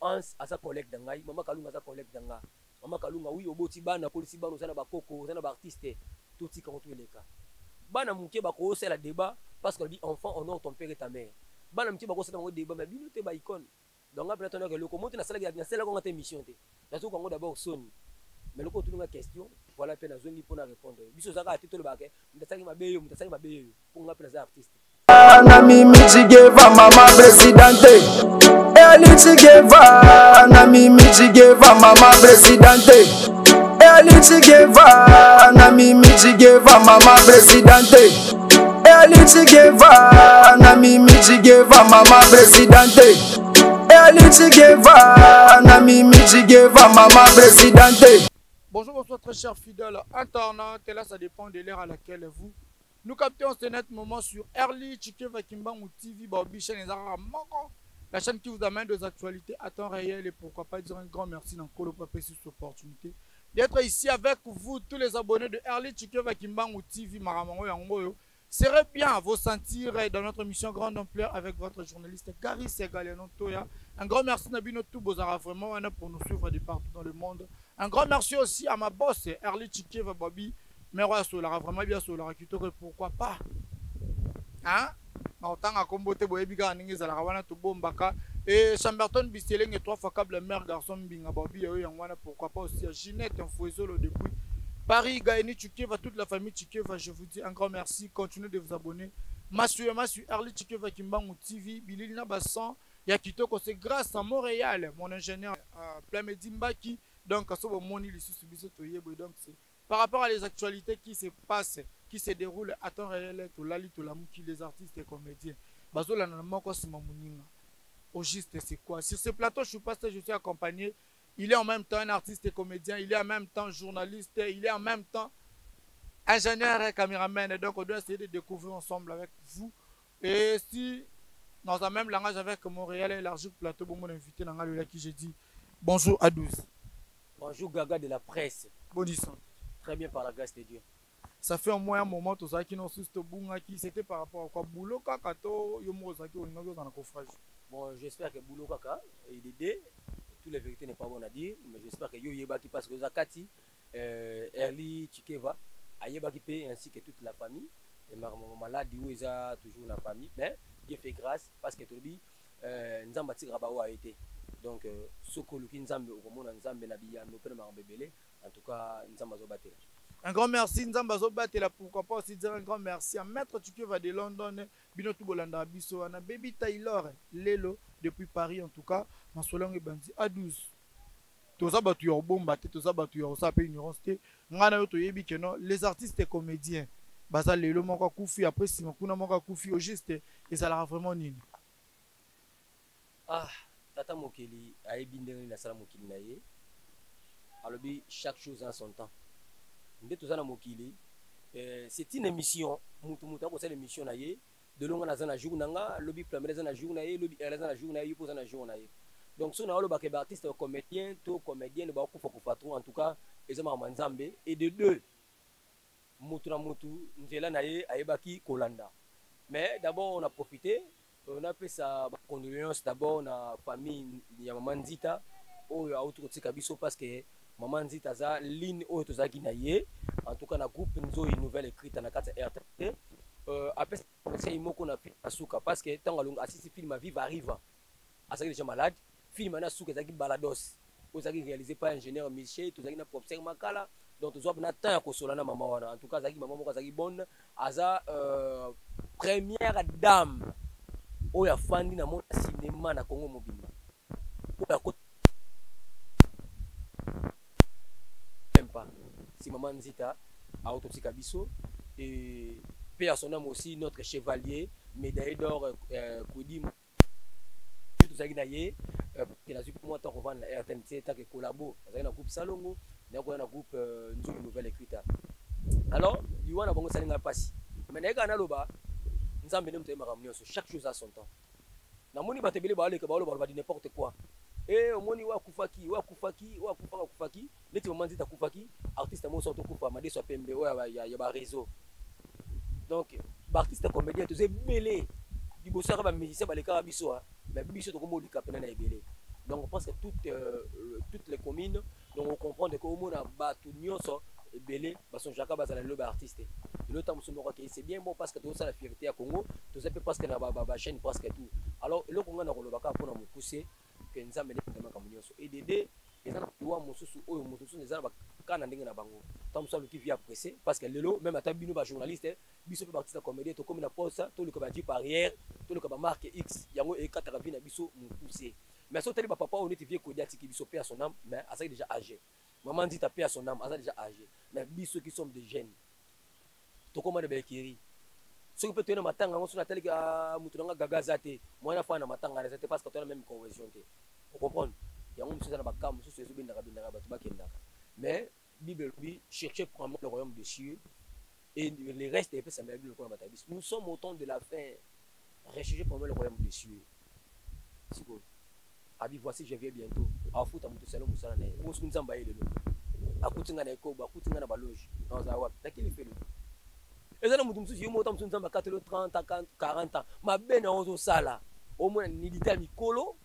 Hans aza collègue na ngai, mama Kalunga aza collègue na nga. Mama Kalunga oui oboti bana, okolisi bana, oza na ba koko, oza na ba artistes, totika yango to eleka. Bana moke bakosala débat parce que alobi: «Enfant, honore ton père et ta mère.» Bana moke bakosala bango débat, mais bino te ba icône. Donc nga mpena tonaka eloko mo te, nasalaki, nasalaki yango te, émission te, nazoka yango d'abord soni. Mais loko otuninga question, voilà, mpe nazongi mpona répondre. Biso oza kaka te, tolobaka moto asalaki mabe yo, moto asalaki mabe yo, mpo nga mpe naza artiste. Na mimi Chigeva, mama presidente. Eli Chigeva, na mimi Chigeva, mama presidente. Eli Chigeva, na mimi Chigeva, mama presidente. Eli Chigeva, na mimi Chigeva, mama presidente. Eli Chigeva, na mimi Chigeva, mama presidente. Bonjour, bonsoir, très chers fidèles internautes. Et là, ça dépend de l'heure à laquelle vous nous captons ce net moment sur Early Chikeva Kimbangu TV, Bobby chaîne moko, la chaîne qui vous amène des actualités à temps réel. Et pourquoi pas dire un grand merci dans Kolo Papé sur cette opportunité d'être ici avec vous, tous les abonnés de Early Chikeva Kimbangu TV, Maramango Yangoyo. Serait bien vous sentir dans notre émission Grande Ampleur avec votre journaliste Gary Segaliano Toya. Un grand merci na bino tout bozara vraiment pour nous suivre de partout dans le monde. Un grand merci aussi à ma boss Early Chikeva Bobby. Mère Solara, vraiment bien Solara kitoko, pourquoi pas. Hein? Na kombo te, boyebi kaka ndenge ezalaka wana, tobombaka. Et Chamberton Biselenge, trois fois câble mère garçon Mbinga Bobby oyo yango wana, pourquoi pas aussi à Ginette Mfouezolo depuis Paris, Gaëni Chikeva, toute la famille Chikeva, je vous dis un grand merci. Continuez de vous abonner. Massu Massu Arli Chikeva Kimbangu TV, Bilili na Bassan, ya kitoko, c'est grâce à Montréal, mon ingénieur Plamedi Mbaki. Donc, aso moni lisusu biso toyebo. Donc c'est par rapport à les actualités qui se passent, qui se déroulent à temps réel, tolali tolamuki, les artistes et comédiens bazolanda moko sima moninga. Au juste, c'est quoi? Sur ce plateau, je suis pas seul, je suis accompagné. Il est en même temps un artiste et comédien, il est en même temps journaliste, il est en même temps ingénieur et caméraman. Et donc, on doit essayer de découvrir ensemble avec vous. Et si, dans un même langage avec Montréal élargi plateau, bon, mon invité, dans le qui j'ai dit bonjour à 12. Bonjour Gaga de la presse. Bonne santé. Très bien, par la grâce de Dieu. Ça fait au moins un moment, tozalaki no susu, tobungaki, c'était par rapport à quoi? Boulot kaka to yo moko ozalaki olingaki ozala na coffrage? Bon, j'espère que boulot kaka, EDD, toutes les vérités n'est pas bon à dire, mais j'espère que yo yebaki parce que Zakati, Erli Chikeva, ayebaki pe ainsi que toute la famille. Et ma malade où eza toujours la famille, mais Dieu fait grâce parce que tolobi Nzambe atikaka baoyo aye te. Donc soki oluki Nzambe, okomona Nzambe na biyano mpe na makambo ebele. En tout cas, Nzambe azobatela. Un grand merci, Nzambe azobatela. Pourquoi pas aussi dire un grand merci à Maître Chikeva de London, bino tout bolanda biso wana, Baby Taylor Lelo depuis Paris. En tout cas, masolo ebandi à 12. Toza bato ya obomba te, toza bato ya osala pe ignorance te. Ngai na yo toyebi ke non, les artistes et comédiens baza lelo moko akufi, après nsima kuna moko akufi. Au juste, ezalaka vraiment nini? Ah, tata mokili ayebi ndenge nini asala mokili na ye. Alobi chaque chose en son temps. Nde toza na mokili, c'est une émission, mutu mutu akosala émission na ye. Lelo nga naza na jour na nga, lobi Plamel aza na jour na ye, lobi Erle aza na jour na ye, yo mpo oza na jour na ye. Donc so na olobaka baartiste comédien to comédienne bakokufa kufa trop, en tout cas eza makambo ya Nzambe. Et de deux, mutu na mutu nzela na ye ayebaki kolanda. Mais d'abord on a profité, on apesa bacondoléance d'abord na famille ya mama Nzita oyo auti kotika biso, parce que mama Nzita aza ligne oyo tozalaki na ye, en tout cas na groupe Nzoi Nouvelle Écrite na kati ya RTT. Apesa conseil moko na film asuka, parce que ntango alonga asisi film Viva Arriva, azalaki déjà malade. Film na suka ezalaki Balados oyo ezalaki réalisé par ingénieur Michel, tozalaki na professeur Makala. Donc tozwa na temps ya kosola na mama wana. En tout cas azalaki mama moko azalaki bonne, aza première dame oyo afandi na mona cinéma na Congo mobimba, oyo akota même pas si mama Nzita aototika biso. Et paix à son âme aussi, notre chevalier médaillé d'or Koudi, tozalaki na ye. Nazwi mwa temps kovanda na RTNC tant que collabo, nazalaki na groupe Salongo, nakoya na groupe Nzulu Nouvelle Écrite. Alors liwa na bango esali ngai mpasi, mais nayekaka naloba Nzambe nde moto aye makambo nyonso, chaque chose a son temps. Namoni bato ebele baleka, baloba baloba di n'importe quoi. E omoni oyo akufaki, oyo akufaki, oyo akufaka, akufaki neti mama Nzita akufaki, artiste moko soki tokufa madeso ya pembe oyo ya baréseau. Donc baartiste comédien toza ebele liboso yaka, bamusicien balekaka biso, mais biso tokomi olika pene na ebele. Donc presque toutes les communes. Donc on comprend que omona bato nyonso ebele basongeaka bazala lelo baartiste. Lelo ntango mosusu moko akei, c'est bien bon parce que tozosala fierté ya Congo. Toza mpe presque na bachaîne, presque tout. Alors eloko ngai na koloba kaka mpona mokuse, ke Nzambe nde makambo nyonso. Edd eza na liwa mosusu oyo moto mosusu eza na baka na ndenge na bango. Ntango mosusu aluki vie apressé, parce que lelo même ata bino bajournaliste, biso mpe baartiste comédien, tokómi na posa toluka bajeep arrière, toluka bamarque X. Yango ekataka vie na biso mokuse. Mais so otali bapapa oyo neti vieux Kodi, atiki biso, paix à son âme, mais azalaki déjà âgé. Mama Nzita, paix à son âme, aza déjà âgé. Mais biso qui sommes des jeunes, tokóma na baekeri. Soki mpe toye na matanga yango, so nataliki motu nanga Gaga aza te, mwana fa na matanga eza te, parce que toza na même cohésion te. Ocomprendre yango? Mosusu eza na baka mosusu ezobendaka bendaka bato bakendaka. Mais Bible elobi: cherchez premièrement le royaume des cieux et le reste epesamela bino lokola bato ya biso. Nous sommes au temps de la fin. Recherchez premièrement le royaume des cieux. Sikoyo abi: voici, je viens bientôt. Afuta moto salo mosala na ye. Bongo soki Nzambe aye lelo, akuti nga na ekobo, akuti nga na baloge, nazala wapi? Nakeli felo. Eza na moto mosusu, yo moko ta mosusu, Nzambe akateli 30 ans, 40 ans, mabe na ozosala, omona nidité ya mikolo,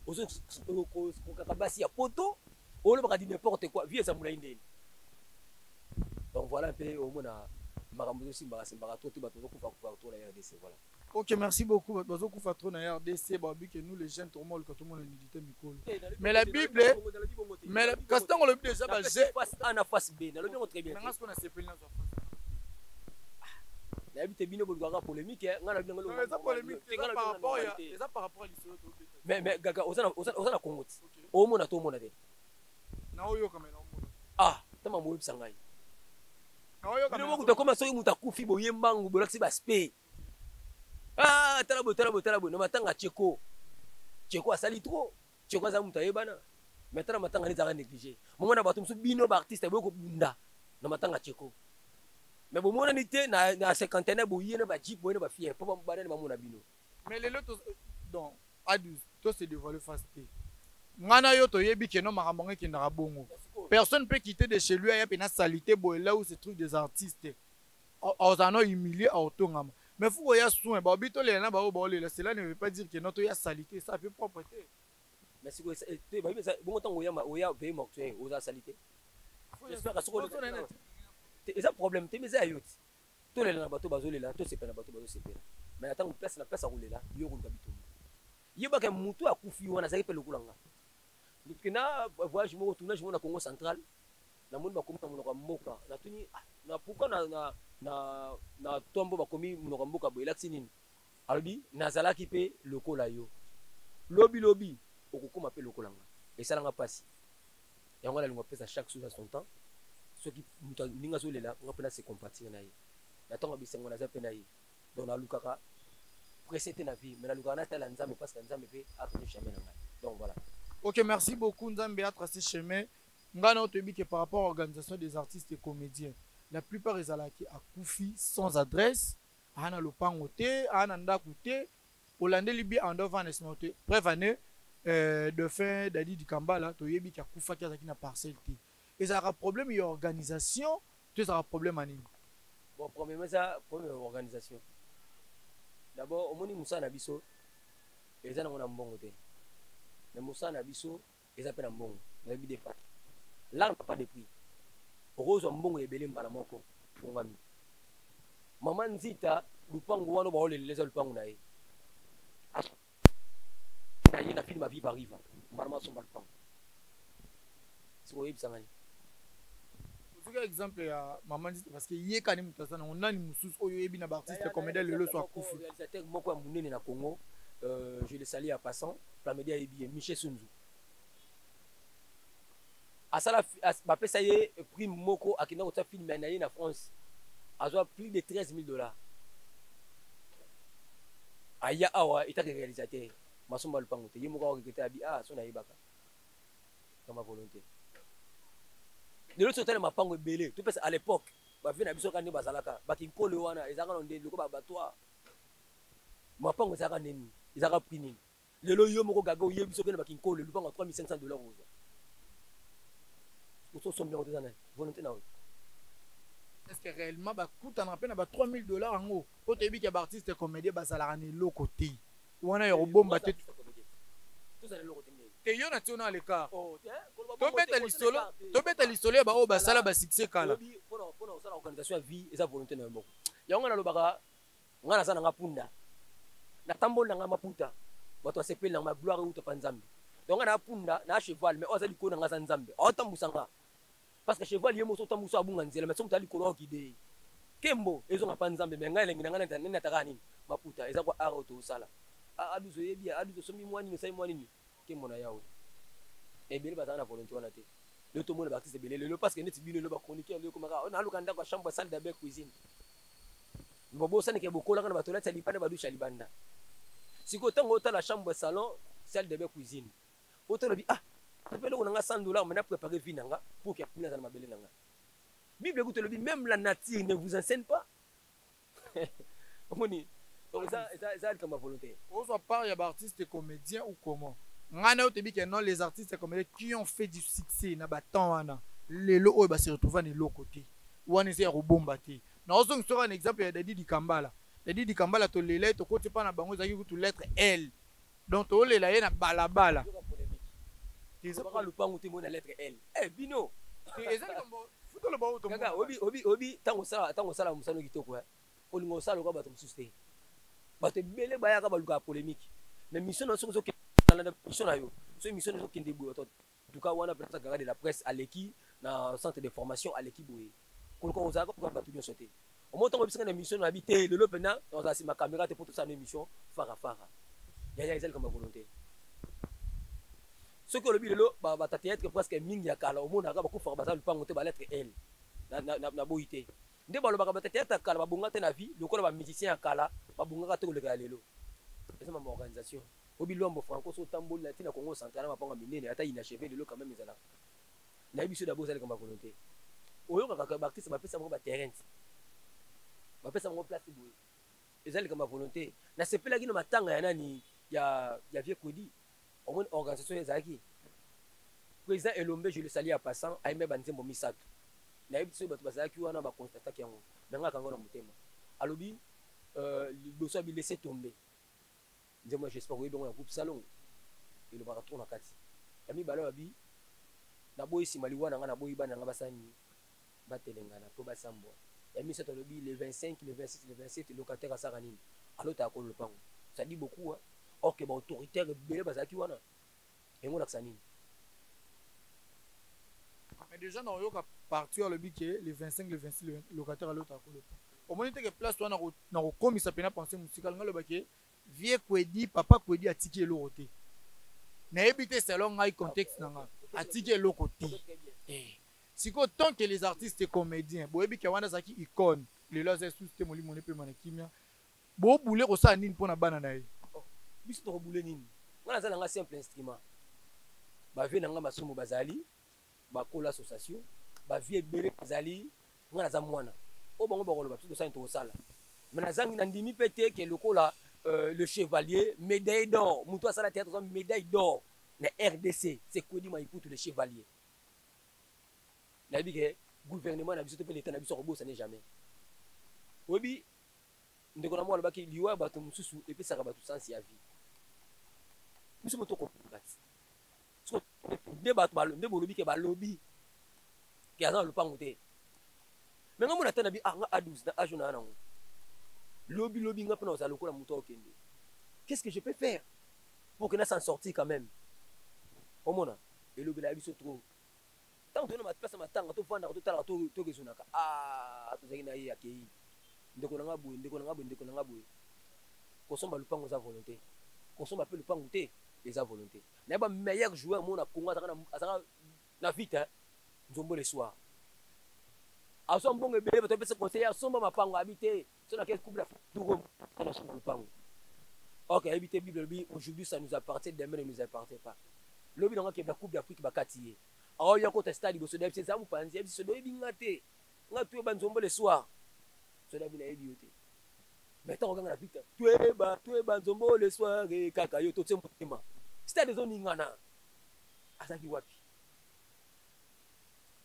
ozokokaka basi ya poto, olobaka di n'importe quoi. Vie eza molai ndeni. Donc voilà, mpe omona makambo ezosimbaka simbaka trop te. Bato bazokufa kufa trop na RDC, voilà. Ok, merci beaucoup. Bato bazokufa trop na RDC, babi que nous les jeunes tokomoluka tomona nudité mikolo. Mais la Bible, mais kasi ntango olobi déjà baje face A na face B, nalobi yango très bien. Nanga sikoyo nasepeli nazwa face. Nayebi te, bino bolukaka polémique. Nga na bino. Eza polémique, eza par rapport à lisolo. Mais Gaga, oza na Congo ti omona to omona te? Naoyoka, me naomona. Ah, tama moyebisa ngai, bino mokuta koma soki moto akufi, boye mbangu bolakisi baspe. Ah, tala boye, tala boye, tala boye na matanga. Cheko, Cheko asali trop. Cheko aza moto ayebana, mais tala matanga nde ezalaka négligé. Momona bato mosusu, bino baartiste, boye kobunda na matanga Cheko, mais bomonani te na cinquantenaire. Boye na bajeep, boye na bafier, mpo banani bamona bino? Mais lelo donc a12 to se dévoile face te. Ngai na yo toyebi ke no makambo yango ekendaka bongo. Personne peut quitter de chez lui aya mpe salité boye là où se trouve des artistes, ozala no humilié, aotongama. Mais faut koya soin baobi tolela na bao baolela. Cela ne veut pas dire que no toya salité, ça peut propre te. Mais sikoyo bongo ntango oya veillée mortuaire, oza sali te? J'espère que sikoyo eza problème te, mais eza ya yo ti. Tolela na bato bazolela, tosepela na bato bazosepela. Mais ntango place na place ya kolela, yo koluka bitumba. Yebaka motu akufi wana azalaki mpe lokola nga. Tokenda voyage moko, tournage moko na Congo Central. Namoni bakomi na monoko ya mboka. Natuni na pourquoi na tombo bakomi monoko ya mboka boye, elakisi nini? Alobi: nazalaki mpe lokola yo, lobi lobi okokóma mpe lokola nga. Esalanga mpasi. Yango nalingo apesa chaque chose à son temps. Soki moto ndenge azolela, nga mpe nase compatir na ye na ntango ya bisengo naza mpe na ye. Donc nalukaka pressé te na vie, mais nalukaka natala Nzambe, parce que Nzambe mpe atrace chemin na ngai. Donc voilà. Ok, merci beaucoup. Nzambe a tracé chemin. Ngai na otoyebi ke par rapport à l'organisation des artistes et comédiens, la plupart ezalaki akufi sans adresse, aa na lopango te, aa na ndako te, olandeli bi ando vanda nsima te. Preuve ane, défunt Dadi Dikambala, toyebi ke akufaki, azalaki na parcelle te. Ezalaka problème ya organisation to ezalaka problème ya nini? Bon, premièrement, eza problème ya organisation d'abord. Omoni, mosala na biso eza nango na mbongo te, mais mosala na biso eza mpe na mbongo. Nayebi defa, l'art n'a pas de prix. Okozwa mbongo ebele mbala moko fungwami. Mama Nzita, lupango wana baolelela eza lupango na ye. Na ye na film Aviva Riva, mbala masomba lupango. Sikoyo oyebisanga nini? Soki exemple ya mama Nzita, parce que ye kani moto aza nango, nani mosusu oyo oyebi na baartiste comédien lelo so akufi? Réalisateur moko ya monene na Congo, je le salue en passant, Plamédia ayebi ye, Michel Sunzu. Asala, bapesa ye prime moko, akenda kotia film na ye na France, azwa plus de 13 000 $. Aya awa etake réalisateur, masomba lupango te. Ye moko aregretter, abi: ah, so nayebaka kama volonté. Lelo so otala mapango ebele topesa. À l'époque, bavie na biso kaka nde bazalaka bakinkole wana, ezalaka na nde loko babatwa mapango ezalaka nini, ezalaka prix nini? Lelo yo moko Gaga oyebi, soki na bakinkole, lupango ya 3500 $ ozwa, osombi yango te. Eza nani volonté na oyo? Est ce que réellement bakutanaka mpe na ba 3000 $ yango? Po toyebi ke baartiste comédien bazalaka na eloko te wana ya kobomba te. Tozala eloko te ndenge. Te, yo na ti ona à l'écart. Tobeta lisolo, tobeta lisolo ya baoyo basala basuccès kala. Mpona kosala organisation ya vie, eza volonté na yo moko. Yango nga nalobaka, nga naza nanga punda, natamboli nanga maputa, bato basepeli nanga, magloire euta pa Nzambe. Donc nga na punda na cheval, mais oyo aza likolo na nga aza Nzambe, aotambusa nga, parce que cheval ye moso otambusa, abunga nzela, mais so moto aza likolo aokide ye, nkembo ezonga mpa Nzambe. Mais ngai, elengi na ngai nani, nataka nini, maputa eza kwa art oyo tozosala. Aduzo oyebi, aduzo osombi mwa nini, osali mwa nini, nkembo na Yawe. Ebele bazalaka na volonté wana te. Lelo tomona baartiste ebele lelo, parce que neti bino lelo bachroniqueur, lelo ekomaka naluka ndako ya chambre, salle de bain, cuisine. Bon, bosanike bokolaka na batoilette ya libanda, badouche ya libanda. Sikoyo ntango otala chambre, salon, salle de bain, cuisine, otolobi: "Ah, mpe eloko na nga 100 $, mais na préparer vie na nga pour que aza na mabele na nga." Bible ekuti elobi: "Même la nature ne vous enseigne pas." Omoni, donc eza likambo ya volonté. Ozwa part ya baartiste comédien ou comment? Ngai na yo toyebi ke non, les artistes comédiens qui ont fait du succès na batemps wana, lelo oyo base retrouve na eloko te. Wana eza ya kobomba te. Naozongisa soka na exemple ya Dadi Dikambala. Dadi Dikambala, tolela ye, tokoti mpa na bango, ezalaki kutu lettre L, donc tolela ye na balabala. Eza lupangu te, mona lettre L, eh bino. Eza likambo futoloba oyo. Kaka obi ntango osala mosala kitoko, olinga osala lokola bato mosusu te. Bato ebele bayaka, balukaka polémique, mais mission na soki ozokende, mission na yo, soki mission na ezokende boye, bato en tout cas wana mpenza, garant de la presse aleki na centre de formation, aleki boye, koluka ozalaka koluka bato nyonso te. Omo ntango obisanga na émission na bi te, lelo mpenza ozala nsima caméra te mpo tosala na émission farafara. Yaya, eza likambo ya volonté. Soki olobi lelo bata théâtre presque mingi ya kala, omonaka bakufaka, baza lupango te, balettre L. Naboyi te nde balobaka bata théâtre ya kala babonga te na vie lokola bamusicien ya kala babongaka te koleka ya lelo. Eza mambo organisation. Obi Lwambo Franco, so otamboli na ntina Congo Central na mapango minene, ata inachevé lelo quand même ezalaka. Nayebi so d'abord eza likambo ya volonté. Oyokaka baartiste bapesa bango baterrain ti bapesa bango place boye, eza likambo ya volonté. Nasepelaki na matanga ya nani, ya vieux Kwedi. Omoni organisation ezalaki, président Elombe, je le salue en passant, ayembe banzembo misato. Nayebi soki bato bazalaki wana baconstataki yango, me nga kango na motema. Alobi liboso abi "Laisse tomber", nzembo ya, j'espère oyebi yango, ya groupe Salongo, elobaka trop na kati ya mibale. Babi naboyi nsima liwa na nga, naboyi bana na nga basani batelengana mpo basambwa. Ya misato alobi: "Le 25, le 26, le 27, locataire asaka nini, alotaka kolo lopango." Ça dit beaucoup, hein? Or que baautoritaire ebele bazalaki wana, yango olakisa nini? Mais déjà na oyoka parti alobi ke le 25, le 26, le locataire alotaka kolo lopango, omoni teke place wana na kokomisa mpena pensée musicale. Ngai aloba ke vieux Kwedi, papa Kwedi atiki eloko te. Nayebi te, selon ngai, contexte na nga, atiki eloko te. Sikoyo, tant que les artistes comédiens, boyebi ke wana azalaki icône, lelo aza esusu te, molimo ne pema na kimia, bobule kosala nini mpona bana na ye? Oh, biso tokobule nini? Nga naza nanga simple instrument. Bavieux na nga masumu bazali bakola association, bavieux ebele bazali, nga naza mwana oyo bango bakoloba biso tosali, tokosala. Mais nazangi, nandimi mpe te ke lokola le chevalier médaille d'or, moto asala théâtre aza médaille d'or na RDC, c'est Kwedi Maiputu le chevalier. Nayebi ke gouvernement na biso to mpe l'état na biso akobosane jamais. Oyebi, ndeko na mwa alobaki liwa ya bato mosusu epesaka bato sens ya vie. Biso mo tokoka ti nde bato nde bolobi ke balobi ke aza na lopango te. Me nga mona ata na bi, ah, nga a 12 na age na nango, lobi lobi nga mpona kozala lokola moto akokende, qu'est-ce que je peux faire pour que na s'en sortir quand même? Omona elobela ya biso trop. Ntango toyona place ya matanga, tovandaka, totalaka, tokezonaka: ah, tozalaki na ye, akei, ndeko na nga boye, ndeko na nga boye, ndeko na nga boye. Kosomba lupango eza volonté, kosomba mpe lupango te eza volonté. Nayeba meilleur joueur mo na Congo azalaka na vite nzombo le soir, azwa mbongo ebele, bato apesa conseil asomba mapango, abi te, so nake Coupe d'Afrique asomba lupango. Ok, ayebi te Bible elobi: "Aujourd'hui ça nous appartient, demain ne nous appartient pas." Lobi nango akende na Coupe d'Afrique, bakati ye, aoya kota stade liboso na yebisi eza mopanzi, yebisi sodo oyebi nga te, nga toyeba nzombo le soir, sodo abi nayebi yo te. Mais ntango kanga na vita toyeba, toyeba nzombo le soir, kaka yo totie motema, stade ezoningana, azalaki wapi?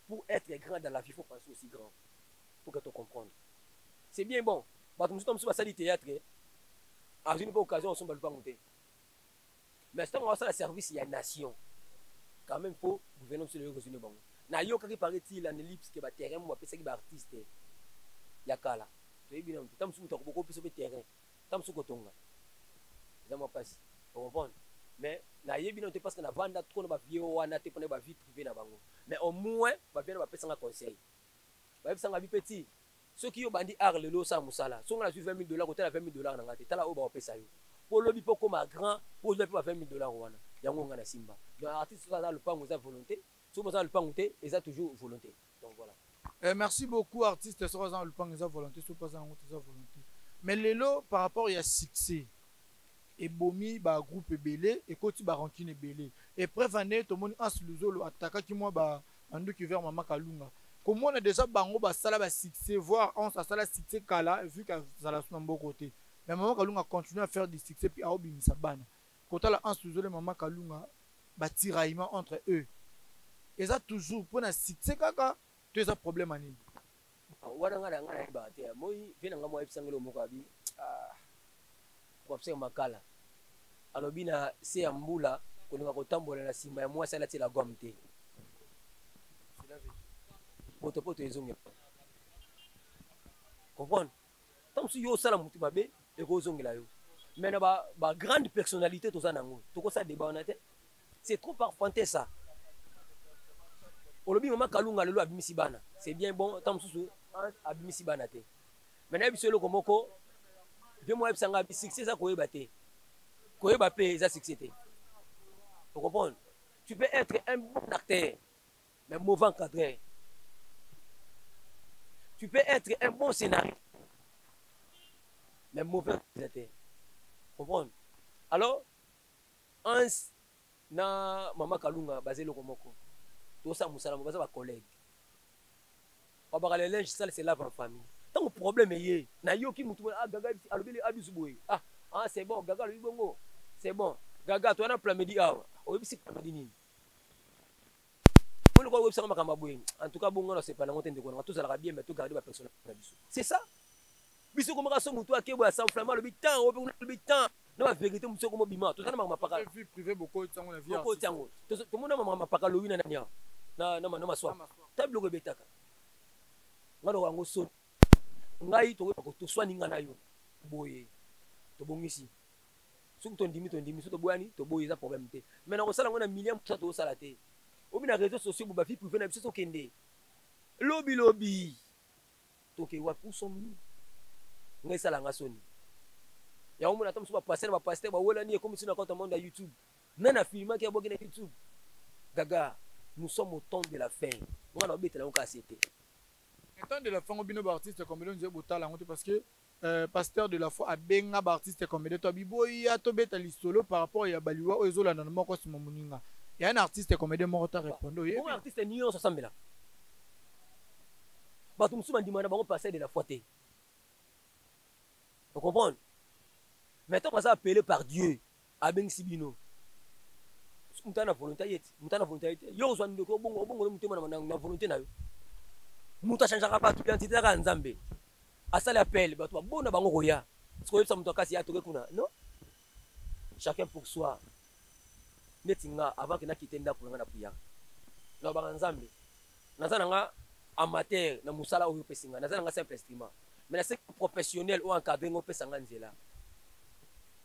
Pour être grand dans la vie, il faut penser aussi grand pour que tu comprendre. C'est bien bon, bato mosusu mosusu basali théâtre, azwi mpe occasion osomba lupango te, mais ntango asala service ya nation. Quand même, faut gouvernement biso lelo kozwini bango. Nayokaki paraît-il en ellipse ke baterrain mo bapesaki baartiste ya kala, toyebi nano te. Ta mosusu moto akoboko biso mpe terrain, ta mosusu kotonga eza mwa mpasi, ocomprendre? Mais nayebi nano te, parce que navanda trop na bavieux wana te mpona bavie privée na bango. Mais au moins bavieux na bapesanga conseil, bayebisanga bi: petit, soki yo bandi art lelo, osala mosala, soki nga nazwi 20 000 $, kotala 20 000 $ na nga te, tala oyo bakopesa yo mpo olobi mpo okóma grand, mpo ozwa mpe ba 20 000 dollars wana. Yango nga na simba. Donc artiste soki aza lopango, eza volonté. Soki boza na lopango te, eza toujours volonté. Donc voilà. Merci beaucoup. Artiste soki aza na lopango, eza volonté. Soki aza nango te, eza volonté. Mais lelo, par rapport ya succès, ebomi bagroupe ebele, ekoti barancune ebele. Épreuve ane, tomoni Anse Luzolo atakaki mwa banduki vers Mama Kalunga. Komona déjà bango basala basuccès, voire Anse asala succès kala, vu qu'azala so na mboko te, mais Mama Kalunga continue à faire du succès, puis aobimisa bana. Kotala Anse Luzolo, Mama Kalunga, batiraillement entre eux eza toujours mpona succès kaka to eza problème ya nini? Wana ngai na ngai nayebaka te. Moi vie na ngai mo ayebisangeli moko abi professeur Makala, alobi na se ya mbula, kolinga kotambola na nsima ya mwasi alatiela gomme te, potopoto ezongela. Comprendre? Ntango mosusu yo osala motu mabe, ekozongela yo. Mais na bagrande personnalité toza nango, tokosala débat wana te, c'est trop enfantin ça. Olobi Mama Kalunga lelo abimisi bana, c'est bien bon. Ntango mosusu abimisi bana te, mais nayebi biso eloko moko mpe mo ayebisanga abi: succès eza koyeba te, koyeba mpe eza succès te. Ocomprendre? Tu peux être un bon acteur mais mauvais encadreur. Tu peux être un bon scénariste mais mauvais réalisateur. Comprendre? Alors Hans na Mama Kalunga baza eloko moko, tosala mosala mo, baza bacollègue. Babaka le linge sale se lave en famille. Ntango problème eye, nayoki mutu, ah, Gaga alobeli abisu boye. Ah ah, c'est bon, Gaga alobi bongo, c'est bon. Gaga towana Plamedi awa, oyebisi Plamedi nini? Oloko oyebisanga makambo ya boye. En tout cas, bongo nasepa nango te. Ndeko nanga, tozalaka bien, mais togarde bapersonnage na biso, c'est ça. Biso komaka so motu akeboya s'enflamme, alobi tant oyo, mpe alobi tant na bavérité mosu ekoma bima. Toza na makambo mapaka. Vie privée bokoti yango na vie. Okoti yango, tomona makambo mapaka lowi na nani awa na maswa ta biloko ebetaka. Nga loko yango soni ngai, tokoyeba toswani nga na yo boye, tobongisi. Soki tondimi, tondimi. Soki toboyani, toboyi, eza problème te. Mais na kosala yango na million mosa, tozosala te. Obi na réseau sociaux bo bavie privée na biso, tokende lobi lobi, toke wapi? Où sommes-nous? Ngai esalanga soni yango. Mona ata mosusu bapaster na bapaster bawelani, ekomi si na compte monde ya YouTube, nani afilmaki, abwaki na YouTube. Gaga, nous sommes au temps de la fin. Nga na obetela yango kasi te. Temps de la fin, bino baartiste comédien nzee botala yango te, parce que pasteur de la foi abenga baartiste comédien to abiboya tobeta lisolo par rapport ya baliwa oyo ezolanda na moko nsima moninga ya na artiste comédien moko ta répondre. Oyebi bongo artiste nyonso asambela. Bato mosusu bandima na bango pasteur de la foi te, ocomprendre? Mais ntango aza appelé par Dieu, abengisi bino, moto ana volonté ye te, moto ana volonté ye te. Yo ozwa ndeko, obongo obongo motema na volonté na yo. Moto achangeaka bato identité kaka Nzambe. Asali appel, bato babona bango koya. Soki oyebisa moto akasi ya toke kuna, non, chacun pour soi. Neti nga, avant ke nakite ndako na nga, na priaka, nalobaka: Nzambe, naza na nga amateur na mosala oyo opesi nga, naza na nga simple instrument, mais naseki professionnel oyo encadre nga, opesa nga nzela.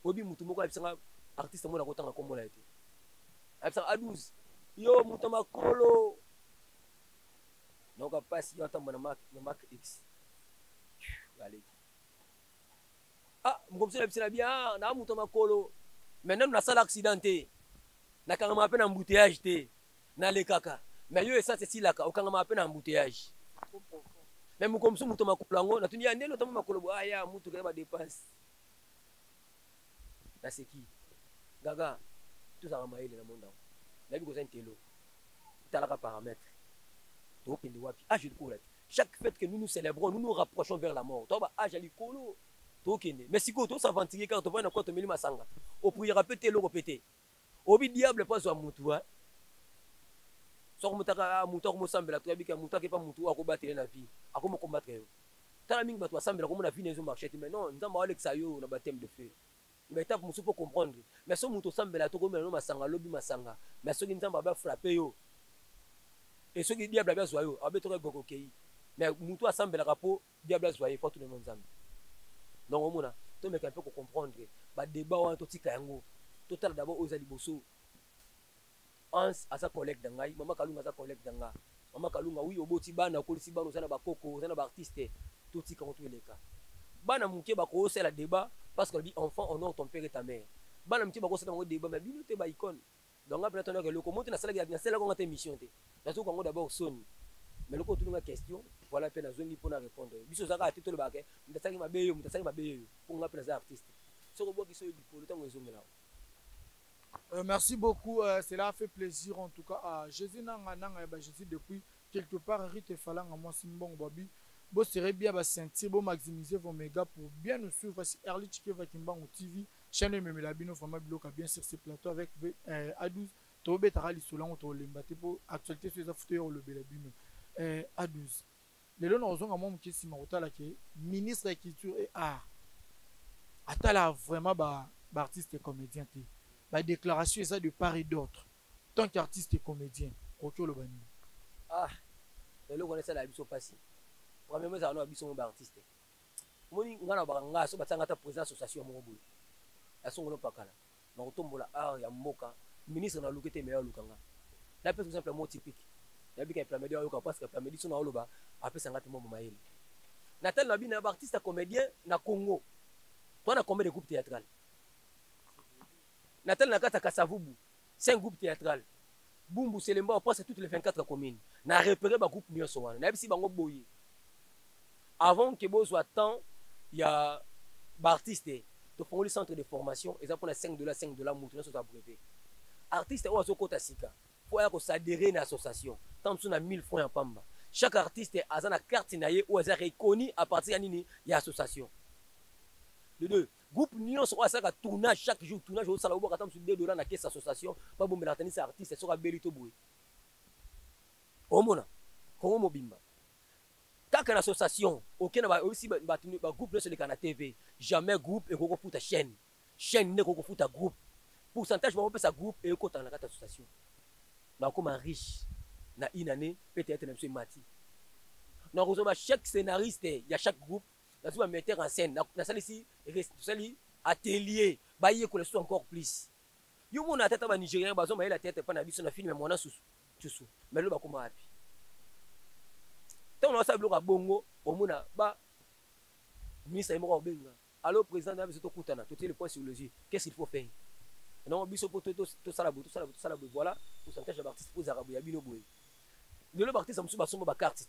Oyebi, motu moko ayebisanga, artiste moko, nakotanga kombo na ye te, ayebisanga: A12, yo moto makolo nayoka mpasi, yo atambola na Mark X aleki. Ah, mokomosu na biso na bien na moto makolo, mais nanu nasala accident te, nakangamaka mpe na embouteillage te, nalekaka. Mais yo, essence esilaka, okangamaka mpe na embouteillage. Mais mokolo mosusu, moto makolo yango, natuni ya ndenge otamba makolo bo aya mutuka ya badepense. Naseki. Gaga, tozalaka mayele na monde yango. Nayebi koza ntelo, talaka paramètre, tokende wapi? Age likola te. Chaque fête que nous nous célébrons, nous nous rapprochons vers la mort. To ba age ya likolo tokende, mais sikoyo tos'aventurer kaka, tovandi na kwa, tomeli masanga, opriera mpe te, eloko mpe te. Obi diable mpo azwa mutu soko mutaka mutu akomosambela. Toyabika mutu akepa mutu oyo akobatele na vie, akomokombattre yo. Tala mingi bato basambela, komona vie na ezomarche te, mais non, Nzambe aolekisa yo na baptême de feu. Baétape mosusu mpo comprendre. Mais so moto osambela, tokomela no masanga, alobi masanga, mais soki Nzambe abe afrappe yo e, soki diable abe azwa yo, abe toka egoko okei. Mais motu asambelaka mpo diable azwa ye, fo atuna no Nzambe. Donc omona, tomeka mpe kocomprendre badébat wana, totika yango, totala d'abord oyo eza liboso. Hans aza collègue na ngai, Mama Kalunga aza collègue na nga. Mama Kalunga, oui, oboti bana, okolisi bana, oza na bakoko, oza na baartiste, totika yango, toeleka. Bana moke bakosala débat parce que alobi: "Enfant, honore ton père et ta mère." Bana moke bakosala bango débat, mais bino te, baicone. Donc nga mpena tonaka eloko mo te, nasalaki, nasalaki yango te, émission te, nazoka yango d'abord soni. Mais loko otuninga question, voilà, mpe nazongi mpona répondre. Biso ozalaka te, tolobaka moto asalaki mabe yo, moto asalaki mabe yo, mpo nga mpe naza artiste. Soki obwaki so likolo, ntango ezongela. Merci beaucoup, cela a fait plaisir en tout cas à Jésus Nanga Nanga ba Jésus depuis quelque part. Rite Falanga moi Simbong Babi. Bo serez bien ba sentir, bo maximiser vos mégas pour bien nous suivre sur Erli Chikeva Kimbangu TV, chaîne Memela bino vraiment biloko bien sur ce plateau avec A12. Tobetaka lisolo yango, tolemba te, mpo actualité so eza futo ya kolobela bino. A12, lelo na kozonga mwa moke nsima, kotala ke ministre ya Culture et Art atala vraiment baartiste ba comédien te, badéclaration eza de part et d'autre. Tant qu'artiste et comédien, koki oloba nini? Ah, eloko wana esalaka biso mpasi. Premièrement, ezala no biso mo baartiste. Omoni, ngai na baka ngai so batianga ata président association moko boye ya songolo pakala na kotombola art ya mboka, ministre naluki te, me aluka nga. Napesa exemple mo typique, nayebika Plamedi ayoka, parce que Plamedi so na oloba apesanga mpe mombo mayele. Natali na bino ya baartiste ya comédien na Congo, to na combien de groupe théâtral? Natali na kati ya Kasavubu, 5 groupe théâtral, Bumbu, Selembao, presque toutes les 24 communes. Na repéré bagroupe nyonso wana, nayebisi bango boye: avant ke bozwa temps ya baartiste, tofongoli centre de formation, eza mpona 5 dollar, 5 dollar, motu nyonso aza brevet. Artiste oyo azokɔta sika, fo aya koadhérer na association, ntango mosusu na 1000 francs ya pamba. Chaque artiste aza na carte na ye oyo aza reconnu à partir ya nini, ya association. De deux, groupe nyonso oyo asalaka tournage, chaque jour tournage osala, obwaka ata mosusu 2 dollar na caisse association, babombelaka tanisa artiste soki abeli to boye. Omona Kongo mobimba kaka na association, oke na oyebisi bagroupe nyonso eleka na TV, jamais groupe ekoki kofuta chaîne, chaîne nde ekoki kofuta groupe. Pourcentage bakopesa groupe ekotana na kati ya association, bakoma riche na une année. Mpe théâtre na biso emati. Nakozwa ba chaque scénariste ya chaque groupe, nazwi bametteur en scène, nasalisi, tosali atelier, bayekola surtout encore plus. Yo mona ata banigérien bazwa mayele ya théâtre mpa na biso na film ya mwana susu susu, mais lelo bakoma wapi? Ntango nasala biloko ya bongo, omona ba ministre ye moko akobenga: "Allo président na biso, tokutana, totie le point sur les i, qu'est-ce qu'il faut faire?" Non, biso mpo tosala boye, tosala boye, tosala boye, voilà pourcentage ya baartiste mpo ezalaka boye ya bino boye. Lelo baartiste mosusu basomba bacarte,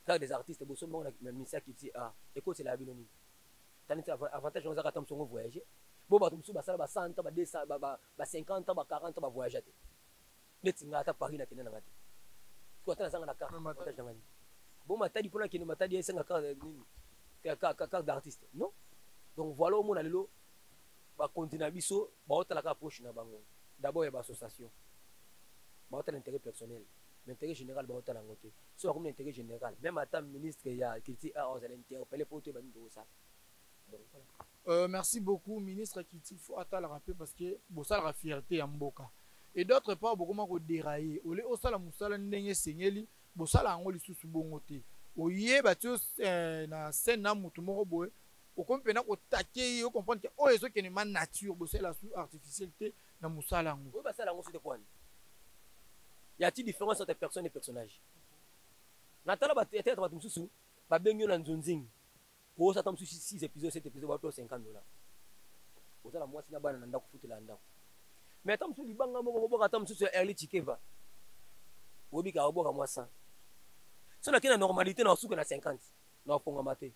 carte des artistes, bosomba bango na ministère culture art, ekotela ya bino nini? Tani avantage yango ezaka ata mosu yango voyage bo bato mosusu basala ba 100 ans, ba 200, ba 50 ans, ba 40 ans, bavoyage te. Neti nga, ata Paris nakende nanga te, ko ata nazanga na carte, avantage nanga nini? Bo Matadi, mpona kende Matadi esenga carte nini, carte d'artiste? Non. Donc voilà, omona lelo bakonzi na biso baotalaka approche na bango d'abord ya baassociation, baotala intérêt personnel, mais intérêt général baotala yango te. So bakomi na intérêt général, même ata ministre ya Culture art ozala interpellé po toyeba nini tokosala. Donc voilà. Merci beaucoup. Ministre culture, faut atalaka mpe, parce que bosalaka fierté ya mboka et d'autre part bokoma kodérailler. Ole osala mosala ndenge esengeli, bosala yango lisusu bongo te. Oyeba ti na scène na motu moko boye, okomi mpena kotake ye, ocomprendre ke oyo ezokende ma nature, bosala su artificiel te na mosala yango. Oyo basala yango sote kwani ya ti différence entre personne et personnage. Natala bathéâtre, bato mosusu babengi yo na nzonzingi, osata mosusu 6 épisode, 7 épisode, bape 50 dollar, ozala mwasi na bana na ndako, futela ya ndako. Mais ata mosusu libanga moko koboka, ata mosusu ya Erli Chikeva, obika oboka mwa 100. So nakei na normalité, na osuka na 50, na ofongama te.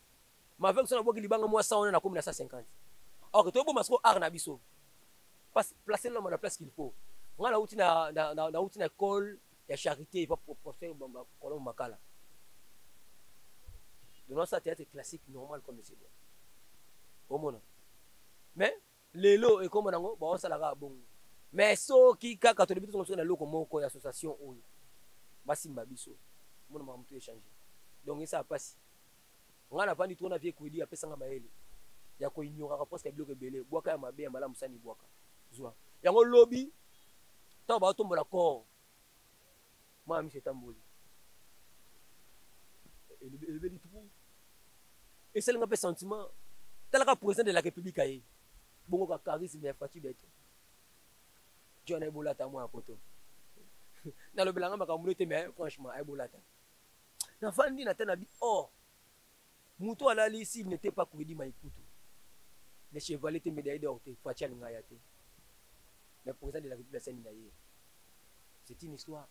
Ma avec so naboki libanga mwa 100 wana, nakomi na 150. Or toboma siko art na biso, placer l'homme à la place qu'il faut. Nga nauti na école ya charité pa professeur Colombe Makala, donc ça théâtre classique normal comme c'est doit. Omona, mais lelo ekoma nango baosalaka bongo. Mais soki kaka tolobi tozonga soki na eloko moko ya association oyo basimba biso, mona makambo to échange. Donc esala mpasi. Ngai navandi to na vie kwedi, apesanga mayele. Ya koignoraka presque biloko ebele. Bwaka ya mabe, ya malamu sani bwaka. Zwa yango lobi ntango baotombola corps, mwana miso etamboli, elobeli trop, esalinga mpe sentiment. Talaka président de la République aye bongo ka charisme ya Fatshi Béton. John ayebolata mwana poto, nalobelanga makambo te, mais franchement ayebolata. Nafandi na te na bi or moto alali, s'il n'était pas Kwedi Maïputu le chevalier te, médaille d'or te, Fatshi alinga ya te, mais président de la République asali na ye. C'est une histoire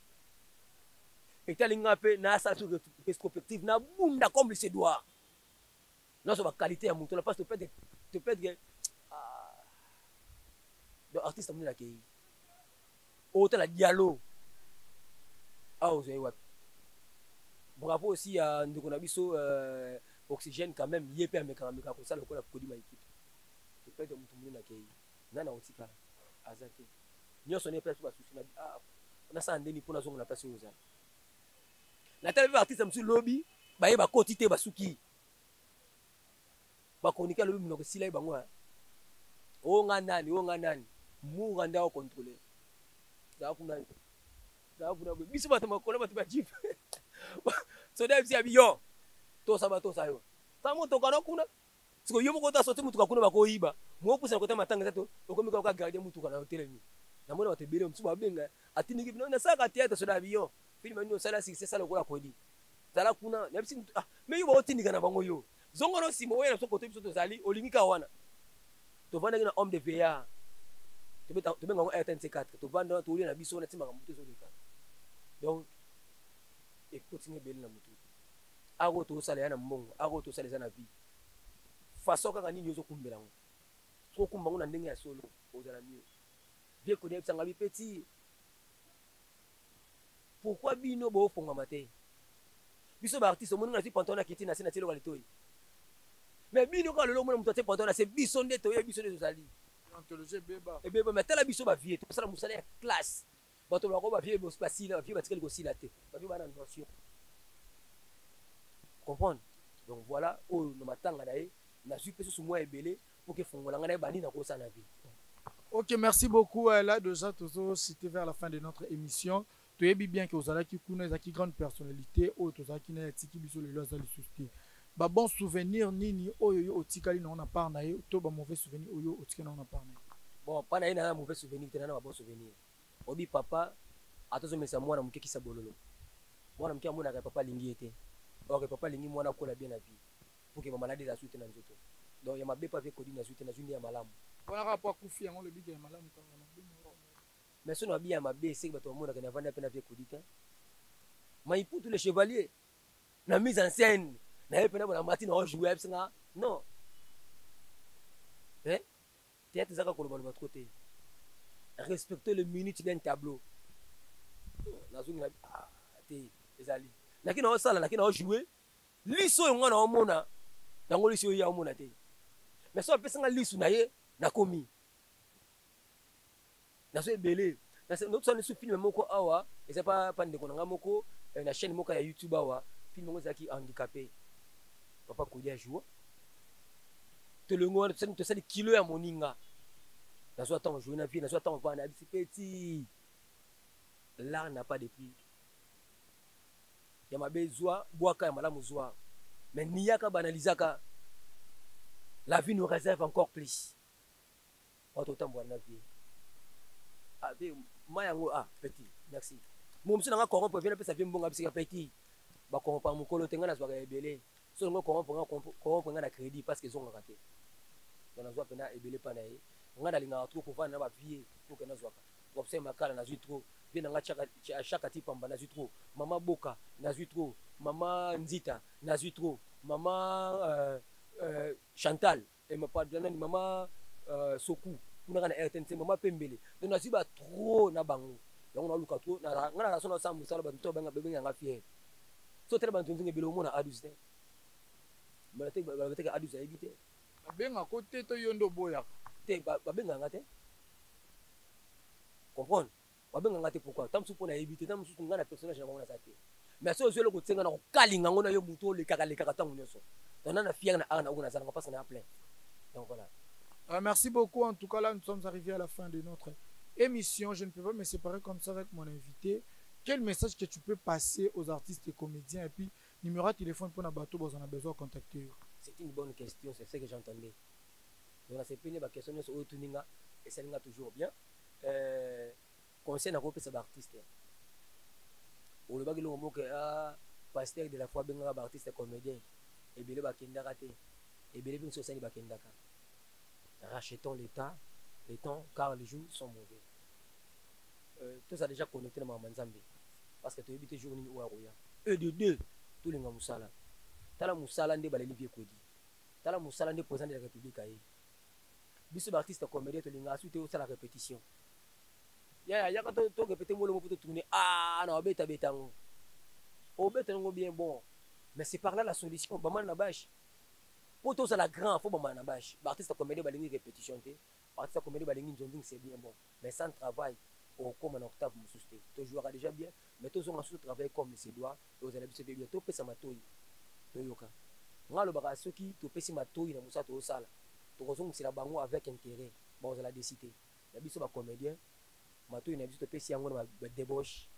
etali nga mpe nasala sur rétrospective, nabunda comme il se doit, nyonso baqualité ya moto na parce peut-être ah, donc artiste amoneli akei otala dialogue awa ozwai wapi. Bravo aussi ya ndeko na biso Oxygène. Quand même ye mpe amekaka amekaka kosala lokola Kodima Ekipe. Peut-être moto monene akei, nani akotikala aza te. Nyonso ne place basusi na ah, nasala ndeni mpo nazonga na place oyo ozala. Natala mpe baartiste mosusu lobi baye bakoti te, basuki bakoniki, alobi monoko esila ye bango. Oyo nga nani, oyo nga nani, mura nde aocontrôle. Zala kuna, zala kuna. Biso bato makolo, bato bajeep, soda biso ya biyo, tosa batosa yo sa motoka no kuna. Siko yo moko ota sorti motuka kuna, bakoyiba mopusana kota matanga eza to okomi kaka gardien motuka na yo telemi. Namona bato ebele mosusu babenga, atindiki bino nasalaka théâtre. Soda ya biyo, film nini osala succès? Sala lokola Kodi, zala kuna. Nayebisi ah, mais yo baotindika na bango, yo zongo no nsima oya na biso kote biso tozali. Olingi kaka wana tovandaki na homme de veillard, tobenga yango RTNC 4, tovanda wana, tolia na biso wana, ti makambo te ezoleka. Donc ekotinga ebele na motu ako tosala ya na mbongo, ako tosala eza na vie façon kaka nini ozokumbela yango. Soki okumba yango na ndenge ya solo, ozala mieux. Vie Kodi ayebisanga bi: "Petit, pourquoi bino boofongama te? Biso baartiste, omoni nga nazwi pantalon, nakiti na se, natie eloko ya litoi, mais bino kaka lelo omona moto atie pantalon na se. Biso nde toye, biso nde tozali ebeba. Mais tala biso bavie, tosala mosala ya classe. Bato bako bavie basila, bavie batikali kosila te, bavie bana notion comprendre." Donc voilà, oyo na matanga na ye nazwi mpe susu mwa ebele mpo ke fongola ngai nayeba nini nakosala na vie. Ok, merci beaucoup. Là, déjà, toujours cité vers la fin de notre émission. Toyebi bien que ozalaki kuna, ezalaki grande personnalité oyo tozalaki na ye, atiki biso lelo, aza lisusu te. Babon souvenir nini oyo yo otikali nango na part na ye, to bamauvais souvenir oyo otikali nango na part na ye? Bon, mpa na ye naza mauvais souvenir te, nana babon souvenir. Obi papa atozomesa mwana moke kisa bololo, mwana moke amonaka papa alingi ye te, or papa alingi mwana akola bien na vie pour que bamaladi eza su te na nzoto. Donc ya mabe pa vie Kodi nazwi te, nazwi nde ya malamu. Wana kaka po akufi, yango olobiki ya malamu kaka mabe? Mais soki nabi ya mabe, eseki bato bamonaka navanda mpe na vie Kodi te. Maiputu le chevalier na mise en scène naye mpena bona mati na ojoue, ayebisinga non, eh? Théâtre ezaka kolobaloba trop te, respecter le minute d'un tableau. Nazongi na ah, te ezali naki na osala, naki na ojoue liso oyo nga na omona yango, liso oyo ya omona te. Mais so apesanga lisu na ye, nakomi nazo ebele. Notosala lisu film moko awa, eza pa ndeko na nga moko na chaîne moko ya YouTube awa. Film yango ezalaki handicapé, papa Kodi ajoua. Tolongo wana tosali kilo ya moninga, nazwa ntango joue na vie, nazwa ntango vana yabisi: "Petit, l'art n'a pas de prix. Ya mabe zwa, bwaka, ya malamu zwa, mais niyaka banalizaka, la vie nous réserve encore plus." Wato otambola na vie, ah, vie ma yango. Ah petit, merci. Mo mosusu nanga corrompre vie, napesa vie mbongo, abisika petit bacorrompre mokolo te. Ngai nazwaka ebele, so ngo corrompre nga, corrompre nga na crédit parce que ezongaka te. Donc nazwa mpena ebele mpa na ye. Ngai nalingaka trop kovanda na bavie pour que nazwaka professeur Makala, nazwi trop vie na nga, Chaka ti pamba, nazwi trop mama Boka, nazwi trop mama Nzita, nazwi trop mama Chantal nani, mama Soku kuna kaka na RTNC, mama Pembele. Donc nazwi ba trop na bango yango, naluka trop nga na raso, nasala mosala, bato to babenganga fier. So tala bantu nzinga ebele, omona A12 te, balobeteke A12 ayebi te. Babengako te to yo nde oboyaka? Te, babenganga te, comprendre, babenganga te. Pourquoi? Ta mosusu mpo nayebi te, ta mosusu ngai na personnage na bango naza te. Mais so ozwi eloko otienga na kokalinga yango na yo, motu olekaka lekaka ntango nyonso. Donc na na fier na art na oyo nazalanga parce que na plein. Donc voilà. Merci beaucoup. En tout cas, là, nous sommes arrivés à la fin de notre émission. Je ne peux pas me séparer comme ça avec mon invité. Quel message que tu peux passer aux artistes et comédiens? Et puis, numéro de téléphone pour bato, vous en avez besoin de contacter. C'est une bonne question, c'est ce que j'entendais. Donc, c'est une question et ça toujours bien. Conseil na kopesa baartiste, olobaki eloko moko, pasteur de la foi abengaka baartiste comédien ebele bakendaka te, ebele mpe mosusu osali bakendaka. Rachetons l'état, les temps, car les jours sont mauvais. Toza déjà connecté na makambo ya Nzambe, parce que toyebi te jour nini oyo akoya. E de deux, tolinga mosala. Tala mosala nde baleli vie kodi, tala mosala nde président de la République aye. Biso baartiste comédien tolingaka su te osala répétition. Yaya, yaka torépéter molongo mpo totourne. Ah, na obetabeta yango, obeta yango bien. Bon, mais c'est par là la solution. Bamana na bâche mpo tozala grand, faut bamana na bâche. Baartiste comédien balingi répétition te, baartiste comédien balingi nzonzing. C'est bien bon, mais sans travail okóma na octave mosusu te. Tojouaka déjà bien, mais tozonga susu travail comme se doit. Ozala biso mpe bien. Topesa matoi, toyoka. Nga alobaka, soki topesi matoi na mosala tozosala, tokozongisela bango avec intérêt, bakozala déçus te. Na biso bacomédien, matoi na biso topesi yango na badébauche,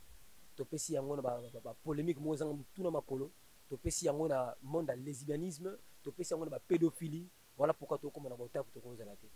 topesi yango na bapolémique moko ezanga motuna makolo, topesi yango na monde ya lesbianisme, topesi yango na bapédophilie. Voilà pourquoi tokóma na baotave tokozala te.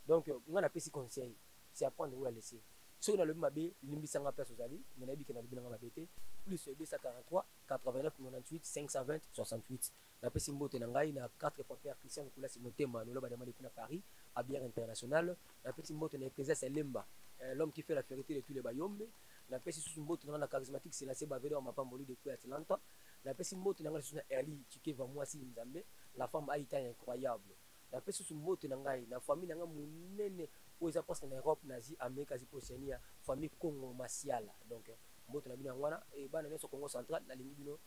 Donc nga napesi conseil, c'est à prendre ou à laisser. Soki nalobi mabe, limbisanga place ozali, mais nayebi ke nalobi nanga mabe te. Plus 243 89 98 520 68. Napesi mbote na ngai na 4 fois père Christian Kulasi Motema lolo badema depuis na Paris à Bière International. Napesi mbote na Ecclésias Lemba, l'homme qui fait la fierté de tous les Bayombe. Napesi susu mbote na ngai na charismatique Sélassié Bavedo ya Mapamboli depuis Atlanta. Napesi mbote na ngai lisusu na Erli Chikeva, mwasi Nzambe, la femme aita incroyable. Napesi susu mbote na ngai na famille na ngai monene oyo eza presque na Europe, na Asie, Amérique, Asie mpe Océanie, famille Congo Masiala. Donc mbote na bino yango wana. Bana nyonso Congo Central, nalingi bino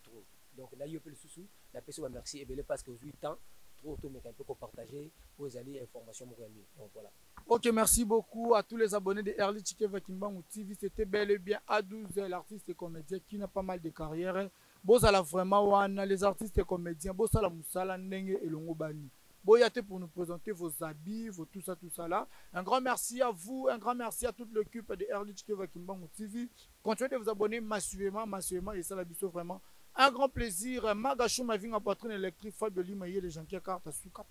trop. Donc na yo mpe lisusu napesi bamerci ebele parce que ozwi temps trop tomeka mpe kopartage oyo ezali information moko ya mieux. Donc voilà. Ok, merci beaucoup à tous les abonnés de Erli Chikeva Kimbangu TV. C'était bel et bien A12, l'artiste et comédien qui n'a pas mal de carrière. Bozala vraiment wana, les artistes et comédiens, bosala musala ndenge elongo bani. Boyate pour nous présenter vos habits, vos tout ça là. Un grand merci à vous, un grand merci à toute l'équipe de Erli Chikeva Kimbangu TV. Continuez de vous abonner massivement, massivement, et ça la biso vraiment. Un grand plaisir. Magachou Mavinga, patron électrique, Fabio Lima, les gens qui carte Souka.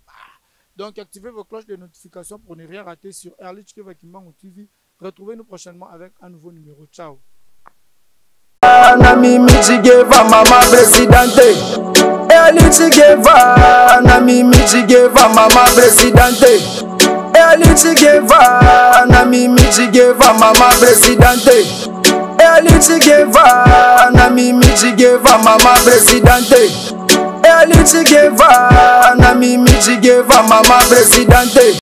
Donc, activez vos cloches de notification pour ne rien rater sur Erlich Chikeva Kimbangu TV. Retrouvez-nous prochainement avec un nouveau numéro. Ciao. Na mimi Chigeva mama presidente, Eli Chigeva, na mimi Chigeva mama presidente, Eli Chigeva, na mimi Chigeva mama presidente, Eli Chigeva, na mimi Chigeva mama presidente, Eli Chigeva, na mimi Chigeva mama presidente.